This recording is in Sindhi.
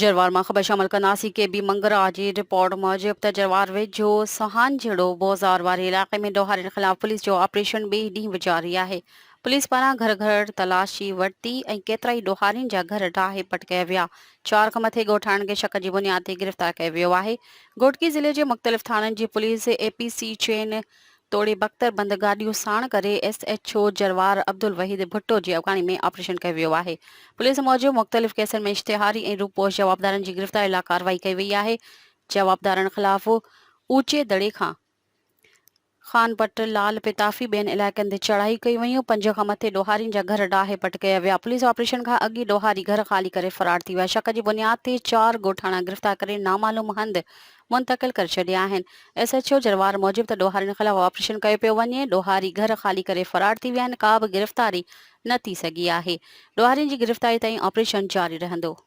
جروار مان خبر شامل ڪنداسين ڪي بي منگرا جي رپورٽ موجب ته جروار ويجهو سهانجهڙو بوزار واري علائقي ۾ ڏوهارين خلاف پوليس جو آپريشن ٻئي ڏينهن به جاري آهي پوليس پاران گهر گهر تلاشي ورتي ۽ ڪيترائي ڏوهارين جا گهر ڊاهي پٽ ڪيا ويا چار کان مٿي ڳوٺاڻن کي شڪ جي بنياد تي گرفتار ڪيو ويو آهي گهوٽڪي ضلعي جي مختلف ٿاڻن جي پوليس اي پي سي چين توڙي بختر بند گاڏيون ساڻ ڪري S H O Jarwar Abdul Waheed Bhutto جي اڳواڻي ۾ آپريشن ڪيو ويو آهي. پوليس موجب مختلف ڪيسن ۾ اشتهاري ۽ روپوش جوابدارن جي گرفتاري لاء ڪارروائي ڪئي وئي آهي. جوابدارن خلاف اوچي دڙي کان خان پٽ، لال پتافي ٻين علائقن تي چڙهايون ڪيون ويون، پنج کان مٿي ڏوهارين جا گهر ڊاهي پٽ ڪيا ويا، پوليس آپريشن کان اڳ ئي ڏوهاري گهر خالي ڪري فرار ٿي ويا، شڪ جي بنياد تي چار ڳوٺاڻا گرفتار ڪري نامعلوم هنڌ منتقل ڪري ڇڏيا آهن. ايس ايڇ او جروار موجب ته ڏوهارين خلاف آپريشن ڪيو پيو وڃي، ڏوهاري گهر خالي ڪري فرار ٿي ويا آهن، ڪا به گرفتاري نه ٿي سگهي آهي، ڏوهارين جي گرفتاري تائين آپريشن جاري رهندو.